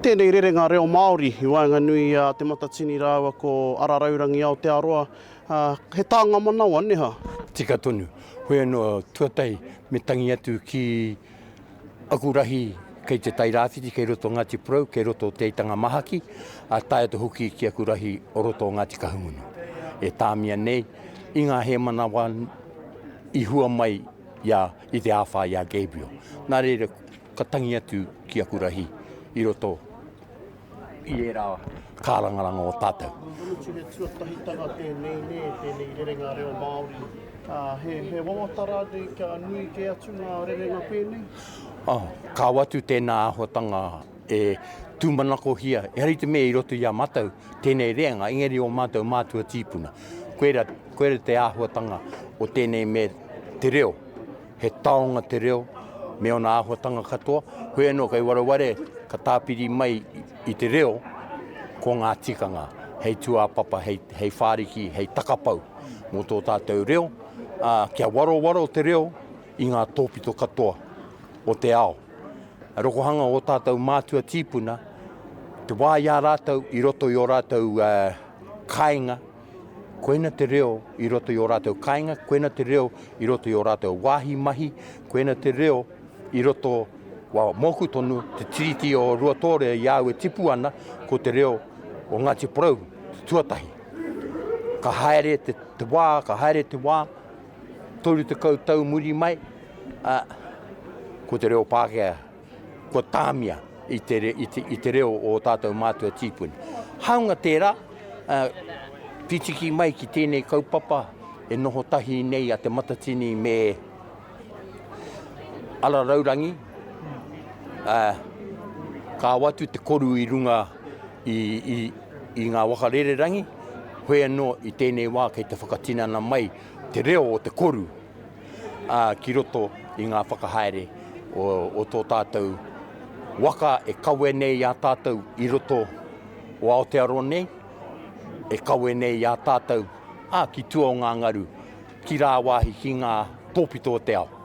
Tēnei rerenga reo Māori i waenganui i a Te Matatini rāua ko Ara Raurangi Aotearoa, he tānga manawa, nē hā? Tika tonu. Hoi anō, tuatahi me tangi atu ki aku rahi kei Te Tai Rāwhiti, kei roto o Ngāti Porou, kei roto o Te Aitanga Mahaki, ā, tae atu hoki ki aku rahi o roto o Ngāti Kahungunu. E tāmia nei i ngā hēmanawa i hua mai i a, i te āwhā i a Gabriel. Nā reira, ka tangi atu ki aku rahi i roto i ērā kārangaranga o tātou. Ka mutu he tuatahitanga tēnei nē, tēnei rerenga reo Māori. He, he wawata rānei kia nui kē atu ngā rerenga pēnei? Oh, ka watu tēnā āhuatanga e tūmanakohia, ehara i te mea i roto i a mātou tēnei reanga, engari ō mātou mātua tīpuna. Koira, koira te āhuatanga o tēnei me te reo. He taonga te reo me ōna āhuatanga katoa, hoi anō kei wareware ka tāpiri mai i te reo ko ngā tikanga hei tūāpapa, hei, hei whāriki, hei takapau mō tō tātou reo, ā, kia warowaro te reo i ngā tōpito katoa o te ao. Rokohanga o tātou mātua tīpuna, te wā i a rātou i roto i ō rātou kāinga, Koina te reo i roto i ō rātou kāinga, koina te reo i roto i ō rātou wāhi mahi, koina te reo i roto, well, mōku tonu, te tiriti o Ruatōrea i a au e tipu ana, ko te reo o Ngāti Porou te tuatahi. Ka haere te, te wā, ka haere te wā, 30 tau muri mai, ā, ko te reo Pākehā kua tāmia i te, i te, i te reo o ō tātou mātua tīpuna. Hāunga tērā, uh, whitiki mai ki tēnei kaupapa e noho tahi nei a Te Matatini me Ara Raurangi, uh, ka watu te koru i runga i, i, i ngā waka rererangi, hoi anō i tēnei wā kei te whakatinana mai te reo o te koru ā, ki roto i ngā whakahaere o, o tō tātou waka e kawe nei i a tātou i roto o Aotearoa nei, e kawe nei i a tātou, ā, ki tua o ngā ngaru, ki rāwāhi, ki ngā tōpito o te ao.